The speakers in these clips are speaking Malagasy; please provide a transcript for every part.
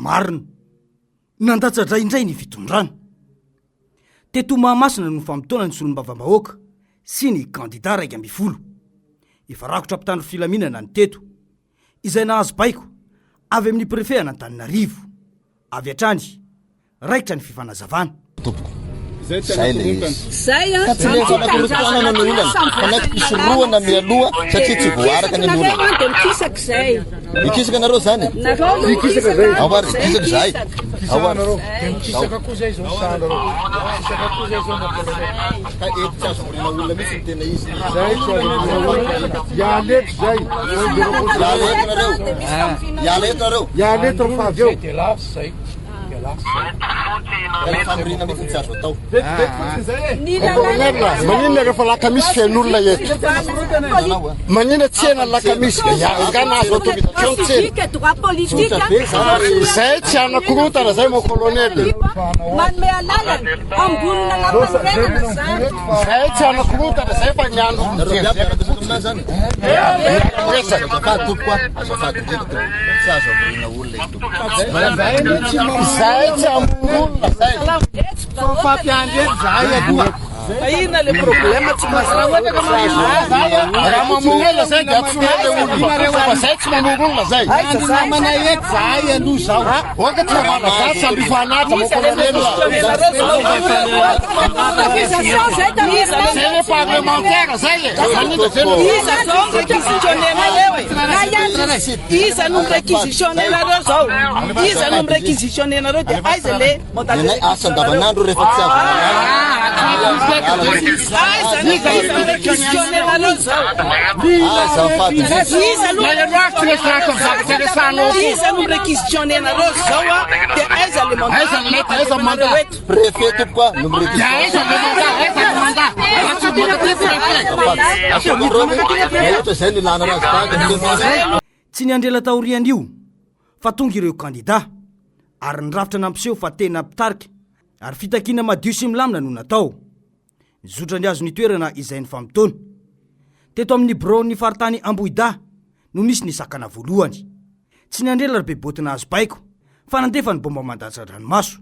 marina. Nandatsa-dra indray ny fitondrana. Teto Mahamasina no famotoana ny solombavambahoaka sy ny kandida 11. Efa rakotra mpitandro filaminana ny teto, izay nahazo baiko avy amin'ny préfet an'Antananarivo. Avy hatrany, raikitra ny fifanazavana. Tompoko. Zay le izy. Ka tsy le fanakorotanana ny olana, fa na fisorohana mialoha satria tsy voaraka ny olana. Mikisaka nareo zany? Ao ary, mikisaka zahay. Ao ary. Ka eto tsy azo amoriana olona mihitsy ny tena izy. Zay tsy azo amoriana olona. Hiala eto zay. Hiala eto nareo. Hiala eto nareo. Hiala eto rehefa avy eo. Tena famoriana mihitsy tsy azo atao. Maninona rehefa lakamisy feno olona eto? Maninona tsena ny lakamisy? Nga nahazo autorisation ny tsena? Zay tsy hanakorontana zay mon colonel. Manome alalana ambonina lampanorenana zany. Zay tsy hanakorontana zay fa ny andro mijery fotsiny. Azafady tompoko a, azafady indrindra tompoko. Tsy azo amoriana olona eto tompoko. Zay tsy hamono olona zay. Fampiandry eto zahay aloha. Fa inona le problème tsy mazava? Raha mamono olona zay dia antsoinay le olona. Fa zay tsy mamono olona zay. Andry namana eto zahay aloha zao. Oka tsy malagasy samby fanaja mon colonel. Zay le parlementaire zay e. Maninona zay le Iza zao no réquisitionner-nareo e? Iza no mi-réquisitionner-nareo zao? Iza no mi-réquisitionner-nareo dia aiza le mandat de Nenay asa andavanandro rehefa tsy azo Aiza no mi-réquisitionner-nareo zao? Azafady indrindra. Iza no Iza no mi-réquisitionner-nareo zao a? Dia aiza le mandat? Aiza le lettre, aiza mandat? Préfet tompoko a no mi-réquisitionner. Azafady. Asonareo ohatra zay ny ilana anazy tahaka ny tena. Tsy niandry ela taorian'io fa tonga ireo kandida ary ny rafitra nampiseho fa tena mpitarika ary fitakiana madio sy milamina no natao. Nizotra nihazo ny toerana izay nifamotoana. Teto amin'ny biraon'ny faritany Ambohidahy no nisy ny sakana voalohany. Tsy niandry ela ry Beboty nahazo baiko fa nandefa ny bomba mandatsa-dranomaso.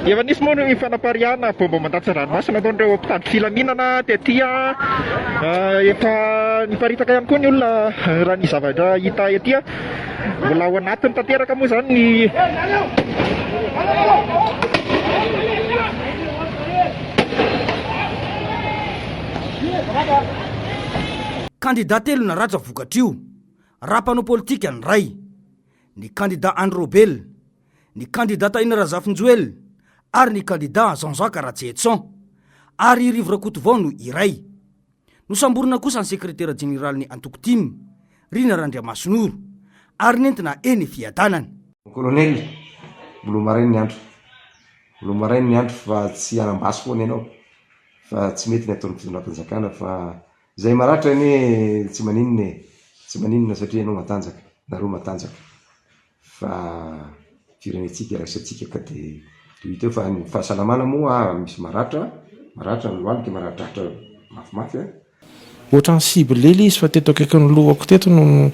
Efa nisy moa ny fanapariahana bomba mandatsa-dranomaso nataon'ireo mpitandro filaminana tety. Efa niparitaka ihany koa ny olona raha ny zavatra hita ety. Mbola ao anatiny tanteraka moa izany ny Kandida telo naratra vokatr'io, raha mpanao politika ny iray. Ny kandida Andry Robel, ny kandida Tahina Razafinjoelina ary ny kandida Jean Jacques Ratsietson ary i Rivo Rakotovao no iray. Nosamborina kosa ny sekretera jeneralin'ny antoko tim, Rina Randriamasinoro, ary nentina eny Fiadanana. Mon colonel, mbola ho maraina ny andro, mbola ho maraina ny andro fa tsy hanam-basy foana ianao fa tsy mety ny ataon'ny fitondram-panjakana fa Izay maratra anie tsy maninona e, tsy maninona satria ianao matanjaka, nareo matanjaka fa firenentsika iraisantsika ka de de hita eo fa ny fahasalamana moa misy maratra, maratra ny lohalika, maradratra mafimafy an. Ohatran'ny ciblé le izy fa teto akaikin'ny lohako teto no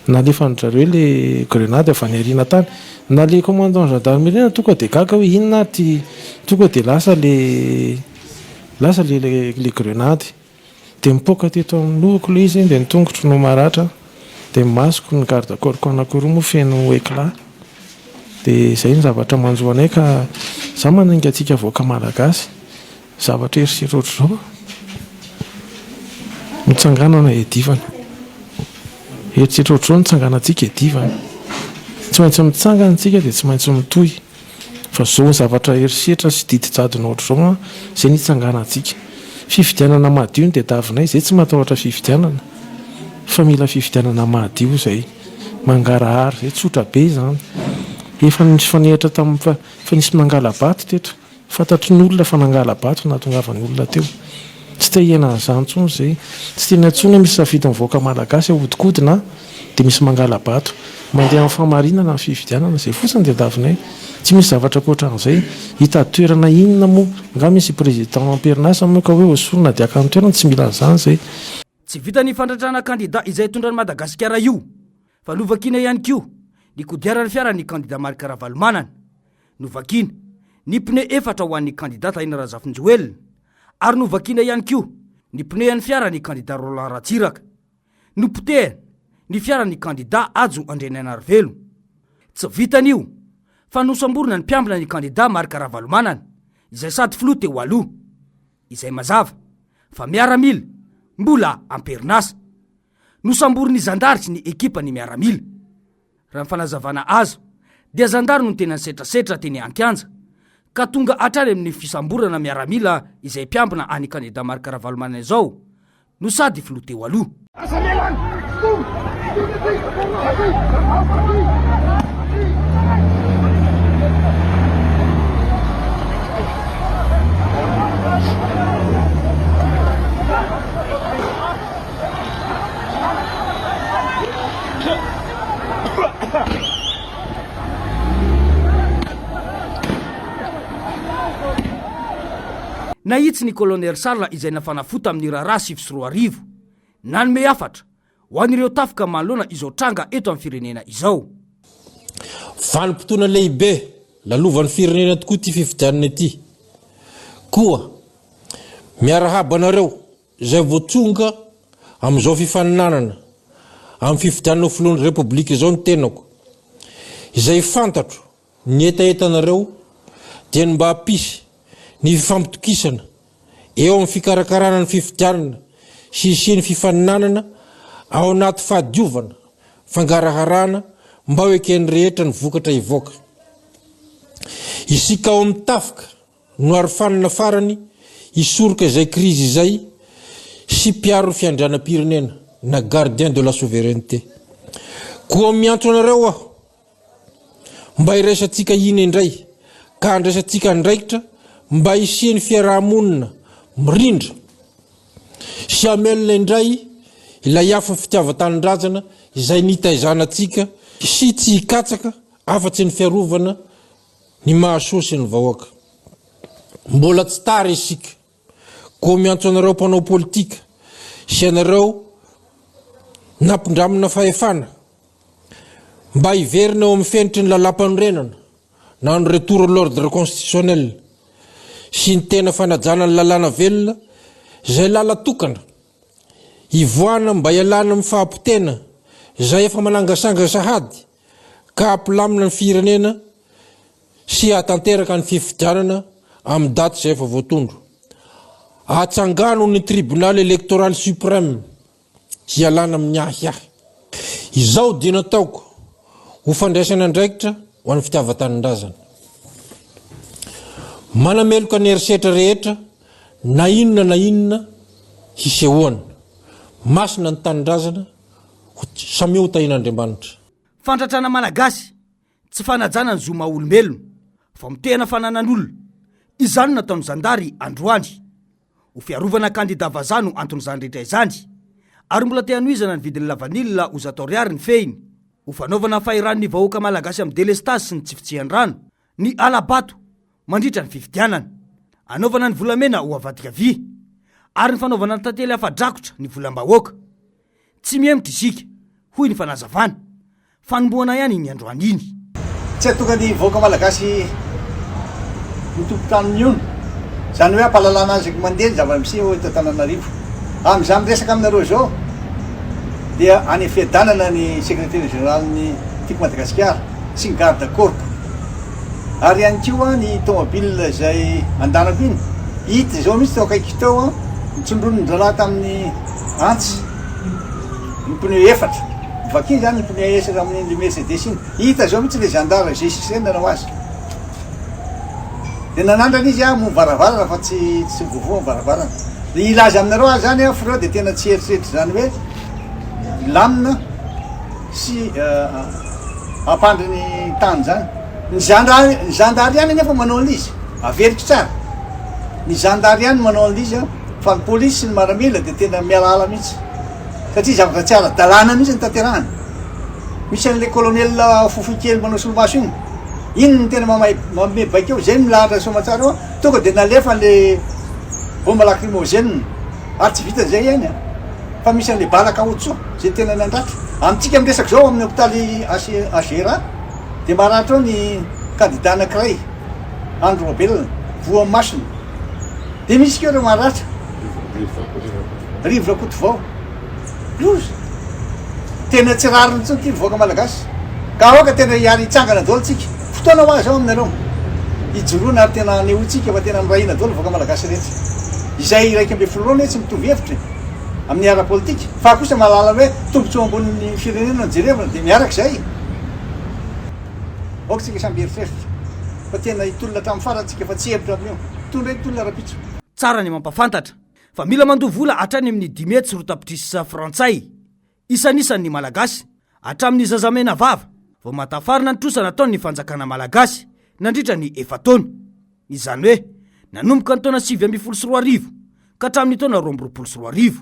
nalefan-dry zareo le grenade avy any aoriana tany. Na le commandant gendarmerie tonga de gaga hoe inona ary ty, tonga de lasa le lasa le le grenade. Dia nipoaka teto amin'ny lohako ilay izy dia ny tongotro no maratra, dia ny masoko, ny garde corps ko anankiroa moa feno éclat. Dia izay ny zavatra manjo anay ka za manainga antsika vahoaka malagasy, zavatra herisetra ohatr'izao mitsanganana hiadivana. Herisetra ohatr'izao no itsanganantsika hiadivana. Tsy maintsy mitsangana isika dia tsy maintsy mitohy. Fa zao zavatra herisetra sy didy jadona ohatr'izao an, zay no hitsanganantsika. Fifidianana madio no tediavinay, zay tsy matahotra fifidianana fa mila fifidianana madio zay, mangarahara zay, tsotra be izany. Efa nisy fanehatra tamin'ny fa efa nisy nangala-bato teto. Fantatry ny olona fa nangala-bato no nahatongavan'ny olona teo. Tsy te hiaina an'izany intsony izay. Tsy tiana intsony hoe misy safidy ny vahoaka malagasy ahodikodina dia misy mangala-bato. Mandeha amin'ny fahamarinana ny fifidianana. Izay fotsiny no tadiavinay. Tsy misy zavatra ankoatran'izay. Hitady toerana inona moa? Angaha misy président am-perinasa moa ka hoe hoesorina dia haka ny toerany? Tsy mila an'izany izay. Tsy vitan'ny fandratrana kandida izay hitondra an'i Madagasikara io fa novakiana ihany koa ny kodiaran'ny fiaran'ny kandida Marc Ravalomanana. Novakiana ny pneu efatra ho an'ny kandida Tahina Razafinjoelina ary novakiana ihany koa ny pneu an'ny fiaran'ny kandida Roland Ratsiraka. Nopotehina ny fiaran'ny kandida Hajo Andrianainarivelo. Tsy vitan'io fa nosamborina ny mpiambina ny kandida Marc Ravalomanana izay sady filoha teo aloha. Izay mazava fa miaramila mbola am-perinasa. Nosamborin'ny zandary sy ny ekipan'ny miaramila. Raha ny fanazavana azo dia zandary no tena nisetrasetra teny an-kianja ka tonga hatrany amin'ny fisamborana miaramila izay mpiambina an'i kandida Marc Ravalomanana izao no sady filoha teo aloha. Nahitsy ny Colonel Charles izay nafana fo tamin'ny raharaha 2009. Nanome hafatra ho an'ireo tafika manoloana izao tranga eto amin'ny firenena izao. Vanim-potoana lehibe lalovan'ny firenena tokoa ity fifidianana ity. Koa miarahaba anareo izay vao tonga amin'izao fifaninanana amin'ny fifidianana ho filohan'ny Repoblika izao ny tenako. Izay fantatro ny hetahetanareo dia ny mba hampisy ny fifampitokisana eo amin'ny fikarakarana ny fifidianana sy hisian'ny fifaninanana ao anaty fahadiovana, fangaraharana mba ho eken'ny rehetra ny vokatra hivoaka. Isika ao amin'ny tafika no arofanina farany hisoroka izay krizy izay sy mpiaro ny fiandrianam-pirenena na gardien de la souveraineté. Koa miantso anareo aho mba hiraisantsika hina indray ka handraisantsika andraikitra mba hisian'ny fiaraha-monina mirindra sy hamelona indray ilay afon'ny fitiavan-tanindrazana izay nitaizana antsika sy tsy hikatsaka afa-tsy ny fiarovana ny mahasoa sy ny vahoaka. Mbola tsy tara isika, koa miantso anareo mpanao politika sy ianareo nampindramina fahefana mba hiverina eo amin'ny fenitry ny lalàmpanorenana na ny retour à l'ordre constitutionnel sy ny tena fanajana ny lalàna velona izay lala-tokana hivoahana mba hialana amin'ny fahapotehana izay efa manangasanga sahady ka hampilamina ny firenena sy hahatanteraka ny fifidianana amin'ny daty izay efa voatondro. Atsangano ny tribunal électoral suprême hialana amin'ny ahiahy. Izao dia nataoko ho fandraisana andraikitra ho an'ny fitiavan-tanindrazana. Manameloka ny herisetra rehetra na inona na inona hisehoana. Masina ny tanindrazana, samia ho tahian'Andriamanitra. Fantratrana Malagasy, tsy fanajana ny zo maha olombelona, famotehana fananan'olona, izany no nataon'ny zandary androany. Ho fiarovana kandida vazaha no anton'izany rehetra izany, ary mbola te hanohizana ny vidin'ny lavanila ho zato ariary ny fehiny, ho fanaovana fahirano ny vahoaka malagasy amin'ny delestazy sy ny tsy fitsihan-drano, ny hala-bato mandritra ny fifidianana, hanaovana ny volamena ho avadika vy, ary ny fanaovana tantely afa-drakotra ny volam-bahoaka. Tsy mihemotra isika, hoy ny fanazavana. Fanombohana ihany iny androany iny. Tsy hahatonga ny vahoaka malagasy ho tompon-trano mihono. Izany hoe hampahalalana azy mandeha ny zava-miseho eto Antananarivo. Amin'izaho miresaka aminareo izao dia any Fiadanana ny sekretera jeneralin'ny Tiako Madagasikara sy ny garde corps-ko. Ary ihany koa ny tomobile izay andanako iny, hita izao mihitsy teo akaiky teo, nitsondronin'ny zalahy tamin'ny antsy ny pneu efatra. Vaky izany ny pneu efatra amin'iny Mercedes iny. Hita izao mihitsy ilay gendarme G6 nanao azy. Dia nanandrana izy hamoha varavarana fa tsy tsy voavoha ny varavarana. Dia hilaza aminareo aho izany aho f'ireo dia tena tsy eritreritra izany hoe milamina sy hampandry ny tany izany. Ny zandary ny zandary ihany anefa manao an'izy. Averiko tsara, ny zandary ihany no manao an'ilay izy an, fa ny polisy sy ny maramila dia tena mialaala mihitsy. Satria zavatra tsy ara-dalàna mihitsy no tanterahana. Misy an'ilay colonel fofoy kely manao solomaso iny, iny no tena mamay manome baiko eo, izay no milahatra soamatsara eo an, tonga dia nalefa ilay bombe lacrymogène, ary tsy vitan'izay ihany an, fa misy an'ilay bala caoutchouc izay tena nandratra. Amintsika miresaka izao amin'ny hopitaly HGRA dia maratra ao ny kandida anankiray, Andry Raobelina, voa masony. Dia misy koa ireo maratra. Rivo Rakotovao. Loza. Tena tsy rariny intsony ity vahoaka malagasy. Ka aoka tena hiary hitsangana daholo tsika. Fotoana ho azy izao aminareo. Hijoroana ary tena hanehoantsika fa tena miray hina daholo ny vahoaka malagasy rehetra. Izay 11 eo anie tsy mitovy hevitra e. Amin'ny ara-politika. Fa kosa mahalala hoe tombotsoa ambonin'ny firenena no jerevana dia miaraka izay. Aoka tsika samby hieritreritra fa tena hitolona hatramin'ny farany tsika fa tsy hihemotra amin'io. Tondra hitolona rapitso. Tsara ny mampafantatra fa mila mandoa vola hatrany amin'ny 205 tapitrisa frantsay isanisany ny Malagasy hatramin'ny zazamena vava vao mahatafarina ny trosa nataon'ny fanjakana malagasy nandritra ny efa-taona. Izany hoe nanomboka ny taona 2019 ka hatramin'ny taona 2022.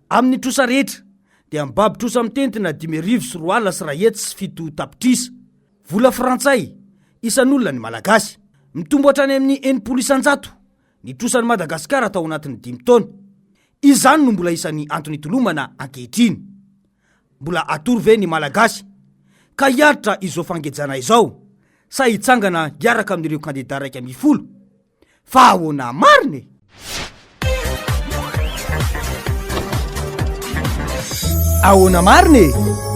Amin'ny trosa rehetra dia mibaby trosa mitentina 2107 tapitrisa vola frantsay isan'olona ny Malagasy. Mitombo hatrany amin'ny 60% ny trosan'i Madagasikara tao anatin'ny dimy taona. Izany no mbola isan'ny antony itolomana ankehitriny. Mbola atoro ve ny Malagasy ka hiaritra izao fangejana izao sa hitsangana hiaraka amin'ireo kandida 11? Fa ahoana marina e? Ahoana marina e?